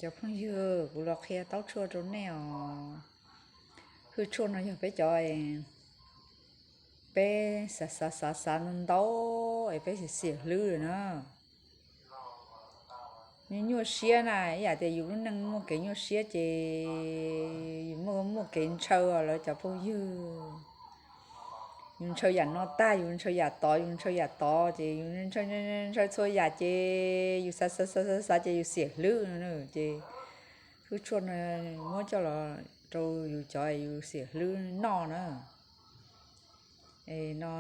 Cov phooj ywg, kuv los qhia taub tshuaj rau nej os. Hwj tshuaj no yog peb cov, peb xav xav xav xav ntau ntau es peb xiam xiam hlwb na. Nyuaj nyuaj siab na, ib yam tias yus lub neej muaj kev nyuaj siab ces yus muaj muaj kev ntshaw lawv cov phooj ywg. Yus ntshaw yam no tag yus ntshaw yam tod, yus ntshaw yam tod ces yus ntshaw txhua yam ces yus xav xav xav xav ces yus xiam hlwb no ces hwj tshuaj no muab coj los rau yus cov yus xiam hlwb noj na. No,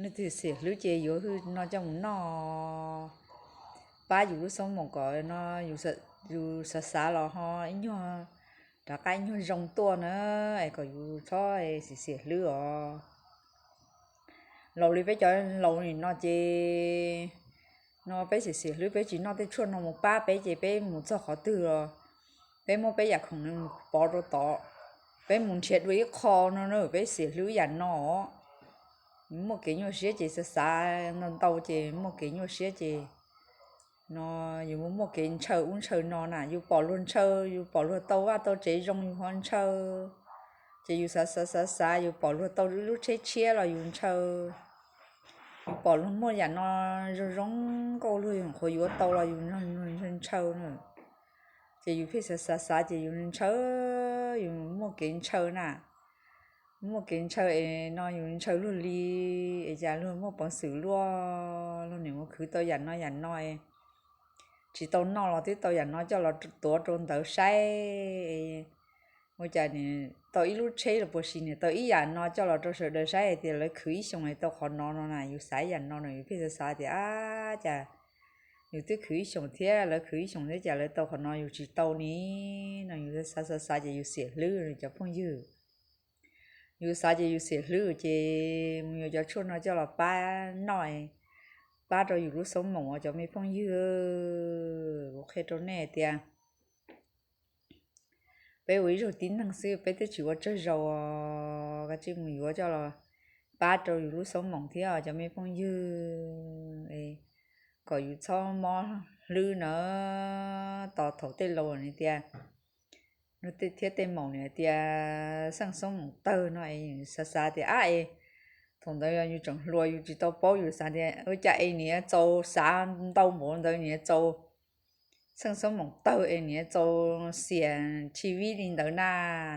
nej twg xiam hlwb ces yuav hwj no coj mus noj, pab yus lub xoob moos kom no yus xav xav los ho ib nyuag rov qab ib nyuag zoo tuaj na, es kom yus txhob xiam xiam hlwb os. Laus li peb cov laus nim no ces no peb xiam xiam hlwb, peb tsis noj tej tshuaj no mus pab peb ces peb mus txog qhov twg los peb muab peb yam khoom mus pov rau tod, peb mus nrhiav dua ib qho no na, peb xiam hlwb yam no. Muaj kev nyuaj siab ces xav xav ntau ntau ces muaj kev nyuaj siab ces no yus muaj muaj kev ntshaw ub ntshaw no na, yus pom luag ntshaw, yus pom luag tau vaj tau tsev zoo yus ho ntshaw, ces yus xav xav xav xav yus pom luag tau lub tsheb tshiab los yus ntshaw, yus pom luag muaj yam no zoo zoo nkauj luag nyuam qhuav yuav tau los yus ntshaw na. Ces yus pheej xav xav xav ces yus ntshaw, yus muaj kev ntshaw na. Muaj kev ntshaw es no yus ntshaw luag li, es cas luag muaj peev xwm luaj, luag niam mus khwv tau yam no yam no, tsis tau noj los twb tau yam no coj los tuav rau ntawd saib, ua cas tau ib lub tsheb los puas sis niam tau ib yam no coj los rau sawv daws saib hais tias lawv khwv ib xyoos es tau qhov no no na, yus xav ib yam no no yus pheej xav xav tias ab cas yus twb khwv ib xyoos thiab lawv khwv ib xyoos thiab cas lawv tau qhov no yus tsis tau ni, no yus xav xav xav ces yus xiam hlwb cov phooj ywg. Yus xav ces yus xiam hlwb ces mus yuav cov tshuaj no coj los pab noj, pab rau yus lub xoob moos os cov me phooj ywg. Kuv qhia rau nej tias peb ua ib zaug tib neeg xwb peb twb tsis ua tsawg zaus, kav tsij mus yuav coj los pab rau yus lub xoob moos thiab cov me phooj ywg, kom yus txhob mob hlwb na. Tos thaum tej laus tias, tej thiab tej maum nws tias xeej xoob moos tawg no es xav xav tias ab es thaum ntawd yus tseem hluas yus tsis tau paub yus xav tias ua cas es niam txaus xav ntau npaum ntawd niam txaus xeej xoob moos tawg es niam txaus xiam tshis vib li ntawd na,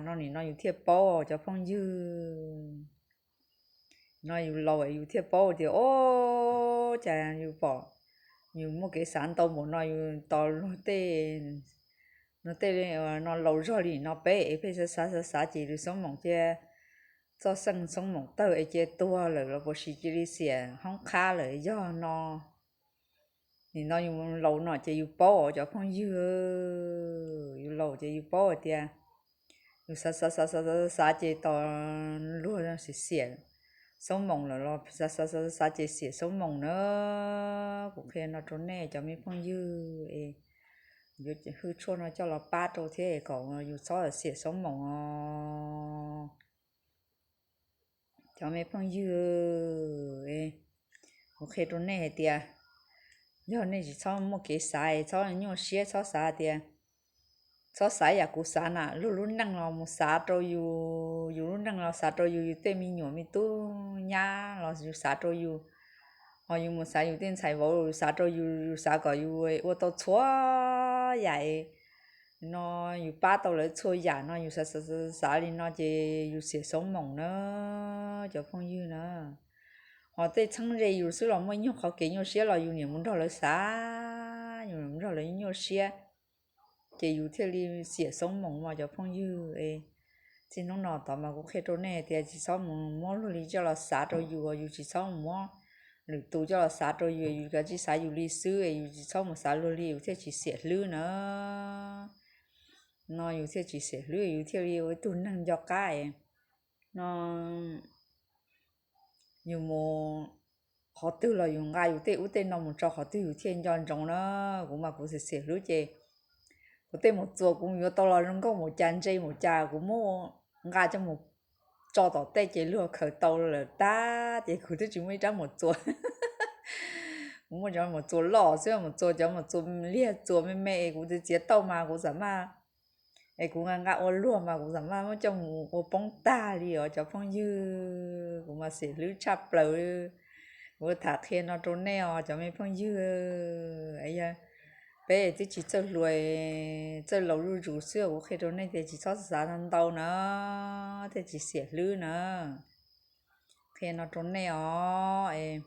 no nim no yus thiaj paub cov phooj ywg. No yus laus yus thiaj paub tias o, cas yus pom yus muaj kev xav ntau npaum no yus tos luag tej, luag tej no laus zog li no peb es pheej xav xav xav xav ces lub xoob moos cia, txoj xeej xoob moos tawg es cia tuag lawm los puas sis cia li xiam hoob qhab lawm yog no. Nim no yus laus no ces yus paub os cov phooj ywg, yus laus ces yus paub hais tias yus xav xav xav xav xav ces tos luag xiam xiam xoob moos lawm los xav xav xav xav ces xiam xoob moos na. Kuv qhia no rau nej cov me phooj ywg, yuav hwj tshuaj no coj los pab rau thiab kom yus txhob xiam xoob moos os. Cov me phooj ywg, kuv qhia rau nej hais tias yog nej tsis txhob muaj kev xav, txhob nyuaj siab, txhob xav tias, txhob xav yam kuv xav na, luag lub neej los mus xav rau yus, yus lub neej los xav rau yus, yus tej me nyuam me tub nyab los yus xav rau yus, ho yus mus xav yus tej ntxhais vauv xav rau yus, yus xav kom yus ua tau txhua yam no, yus pab tau lawv txhua yam no yus xav xav xav li no ces yus xiam xoob moos na, cov phooj ywg na. Ho tej txheeb ze yus xwb los muaj ib nyuag qhov kev nyuaj siab los yus niam mus nrog lawv xav, yus niam mus nrog lawv nyuaj siab, ces yus thiaj li xiam xoob moos mas cov phooj ywg. Txij hnub no tod mas kuv qhia rau nej tias tsis txhob mus muab luag li coj los xav rau yus, yus tsis txhob mus muab lwm tus coj los xav rau yus, yus kav tsij xav yus li xwb, yus tsis txhob mus xav luag li yus thiaj tsis xiam hlwb na. No yus thiaj tsis xiam hlwb, yus thiaj li ua ib tug neeg nco qab no. Yus mus qhov twg los yus nqa yus tej ub tej no mus tso qhov twg yus thiaj nco ntsoov na. Kuv mas kuv xiam xiam hlwb ces kuv tej mus txuas kuv yuav tau los zoo nkauj mus cas ntse mus cas kuv muab nqa coj mus tso tom tej ces luag khaws tau lawm tag ces kuv twb tsis muaj ib rab mus txuas. Kuv Muab cov maum txuas loj xwb, maum txuas, cov maum txuas liag txuas me me es kuv txiav txiav tau mas kuv xam maj, es kuv nqa nqa ua luag mas kuv xam maj muab coj mus ua poob tag li os cov phooj ywg. Kuv mas xiam hlwb tshaj plaws. Kuv tham qhia no rau nej os cov me phooj ywg. Peb twb tsis txawj hluas, txawj laus zuj zus xwb, kuv qhia rau nej tias tsis txhob xav ntau ntau na, thiaj tsis xiam hlwb na. Qhia no rau nej os,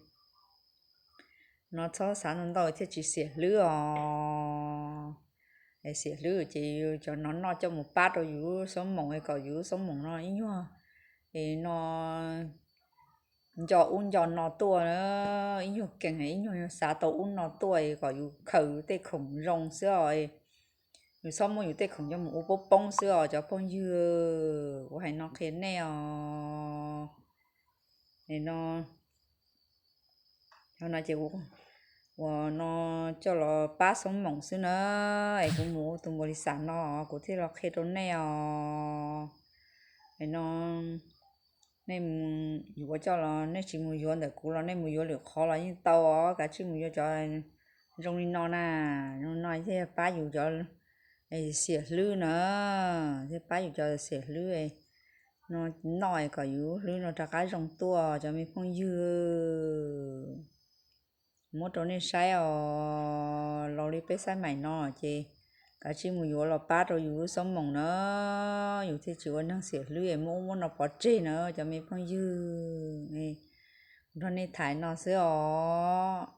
no txhob xav ntau ntau thiaj tsis xiam hlwb os. Xiam hlwb ces cov no noj coj mus pab rau yus lub xab moos kom yus lub xab moos no ib nyuag no nco ub nco no tuaj, ib nyuag keeg ib nyuag xav tau ub no tuaj kom yus khaws tej khoom zoo xwb os. Yus txhob muab yus tej khoom coj mus ua poob poob xwb os cov phooj ywg. Kuv hais no qhia nej os. No ces uas no coj los pab xab moos xwb na, es kuv mus ua tus npaum li xam no kuv thiaj los qhia rau nej os. No nej yuav coj los nej tsis mus yuav ntawm kuv los nej mus yuav lwm qhov los yeej tau os, kav tsij mus yuav cov zoo li no na. Zoo no thiaj pab yus cov xiam hlwb na, thiaj pab yus cov xiam hlwb no noj kom yus hlwb no rov qab zoo tuaj cov me phooj ywg. Muab rau nej saib os, laus li peb xab maim no ces kav tsij mus yuav los pab rau yus lub xab moos na, yus thiaj tsis ua neeg xiam hlwb es muab ub muab no pov tseg na cov me phooj ywg. Nrog nej tham no xwb os.